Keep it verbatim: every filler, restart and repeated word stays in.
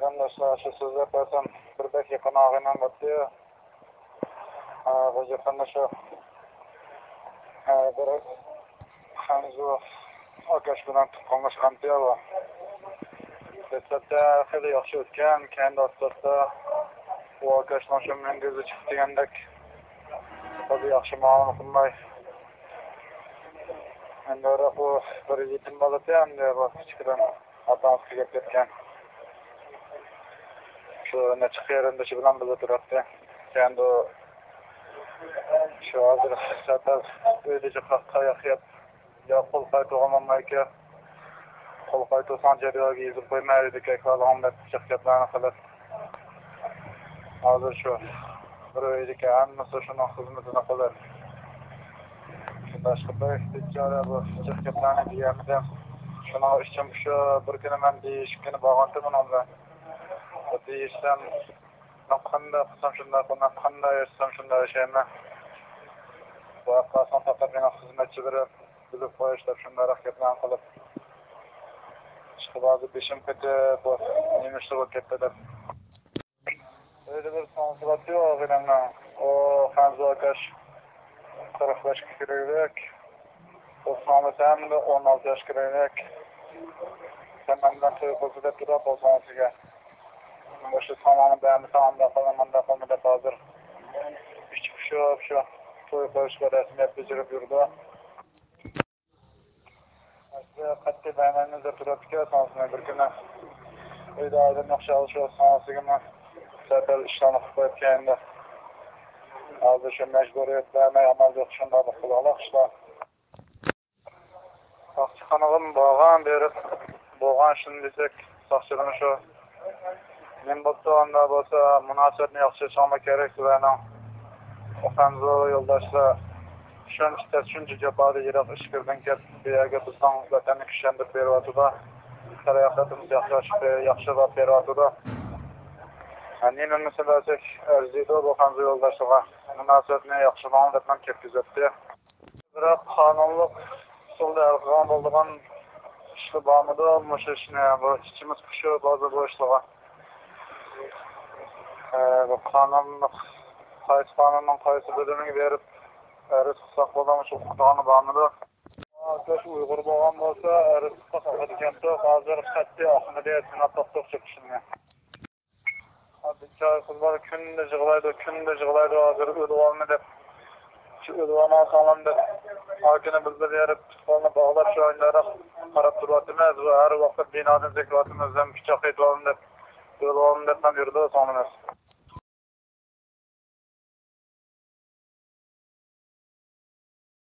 قېرىنداشلار، شۇ سۆزلەپ بەرسەم، بىر بەك يېقىن ئاغىنەم بولاتتى. ئا، بۇ يېقىندا شۇ، ئا، بىر خەنزۇ ئاكاش بىلەن تۇغقانلاشقانتى ئۇ. دەسلەپتە خېلى ياخشى ئۆتكەن، كەينىدە ئاستا-ئاستا ئۇ ئاكاشنىڭ شۇ مۈڭگۈزى چىقتى دېگەندەك، خېلى ياخشى مۇئامىلە قىلماي. ئەمدى بۇ بىر يېتىم بالىتى، ئەمدى بۇ كىچىكىدىن ئاتا-ئانىسى تۈگەپ كەتكەن. شۇ نەچچە قېرىندىشى بىلەن بىللە تۇراتتى. كەينىدە شۇ ھازىر سەپەر ئۆيدە جىقراق تاياق يەپ، يا قول قايتۇرغان بولمايكەن. قول قايتۇرساڭ جەدۋەلگە يېزىپ قويما، ئۆيدىكى ئەھۋالىڭنى دەپ جىق گەپلەرنى قىلىپ. ھازىر شۇ بىر ئۆيدىكى ھەممىسى شۇنىڭ خىزمىتىنى قىلىپ. شۇنداق بەك بىچارە بۇ جىق گەپلەرنى دېيەلمىدىم. شۇنىڭ ئىچىم پۇشۇپ، بىر كۈنى مەن دېيىشكىنى بارغانتىم ئۇنىڭ بىلەن. دېيىشسەم، مەن قانداق قىلسام شۇنداق قىلىمەن، قانداق ياشىسام شۇنداق ياشايمەن. بۇ ئەخلاسنىڭ پەقەت مېنىڭ خىزمەتچى بېرىپ، بىلىپ قويۇش دەپ شۇنداقراق گەپلەرنى قىلىپ، ئىشقىلىپ ھازىر بېشىم قېتىپ، بۇ نېمە ئىشلار بولۇپ كەتتى دەپ. ئۆيدە بىر ساڭزىلاتتى ئاغىنەمنىڭ. ئۇ خەنزۇ ئاكاش قىرىق بەشكە كىرگۈدەك. ئۇ ساڭزىسى ھەمدە ئون ئالتە ياشقا كىرگۈدەك. سەن مەن بىلەن توي قىلسا دەپ تۇرۇپ، ئۇ ساڭزىسىگە. مۇشۇ ساڭزىڭنى بەرمىسەڭ، ئانداق قىلما، مانداق قىلما دەپ ھازىر ئىچى پۇشۇپ، شۇ توي قىلىشقا رەسمىيەت بېجىرىپ يۈرىدۇ. ئەسلى قەتئىي بەرمەيمىز دەپ تۇرۇپتىكەن ساڭزىسىنى بىر كۈنى. ئۆيدە ئايدىن ياخشى ئالىشىۋاتساڭ سىگىمۇ سەپەر ئىشلارنى قىلىپ قويۇپتىكەن ئەمدى. ھازىر شۇ مەجبۇرىيەت بەرمەي ئامال يوق، شۇنداقلىق قىلغانلىق ئىشلار. ساقچىخانىغىمۇ بارغان، بېرىپ بولغان ئىشنى دېسەك، ساقچىدىن شۇ نېمە بوپتۇ، ئاندا بولسا مۇناسىۋەتنى ياخشى ئېچىشىڭلار كېرەك سىلەرنىڭ. خەنزۇ يولداشلار شۇنچە تەس، شۇنچە جاپادا يىراق ئىچكىرىدىن كەپ، بۇ يەرگە بىزنىڭ ۋەتەننى كۈچلەندۈرۈپ بېرىۋاتىدۇ. تەرەققىياتىمىزنى ياخشىلاپ، ياخشىلاپ بېرىۋاتىدۇ. نېمە مەسىلە دېسەك، ئەرزىيدۇ بۇ خەنزۇ يولداشلارغا. مۇناسىۋەتنى ياخشىلاڭ دەپ مەن كەتكۈزەتتى. بىراق قانۇنلۇق ئۇسۇلدا ھەل قىلغان بولىدىغان ئىشلار بارمىدۇ؟ مۇشۇ ئىشنى بۇ ئىچىمىز پۇشۇپ ھازىر بۇ ئىشلارغا. ئە، بۇ قانۇنلۇق، قايسى قانۇننىڭ قايسى بۆلۈمىگە بېرىپ ئەرز قىلساق بولىدۇ، مۇشۇ ئۇقىدىغانى بارمىدۇ؟ ئاكاش ئۇيغۇر بولغان بولسا ئەرز قىلساق ئاقىدىكەنتۇق، ھازىر قەتئىي ئاقمىدى، سىناپ باقتۇق شۇ كىشىنى. بىچارە قىزلار كۈندە يىغلايدۇ، كۈندە يىغلايدۇ، ھازىر ئۆلۈۋالما دەپ. شۇ ئۆلۈۋالمىساڭلار دەپ، ئاكىنى بىلدۈرۈپ، پۇت-قولىنى باغلاپ، شۇ ئايلاردا قاراپ تۇرۇۋاتىمىز. ھەر ۋاقىت بىنادىن سېكىۋاتىمىز، ھەم پىچاق قېتىۋالما دەپ، ئۆلۈۋالما دەپ يۈرىدۇ سىڭلىمىز.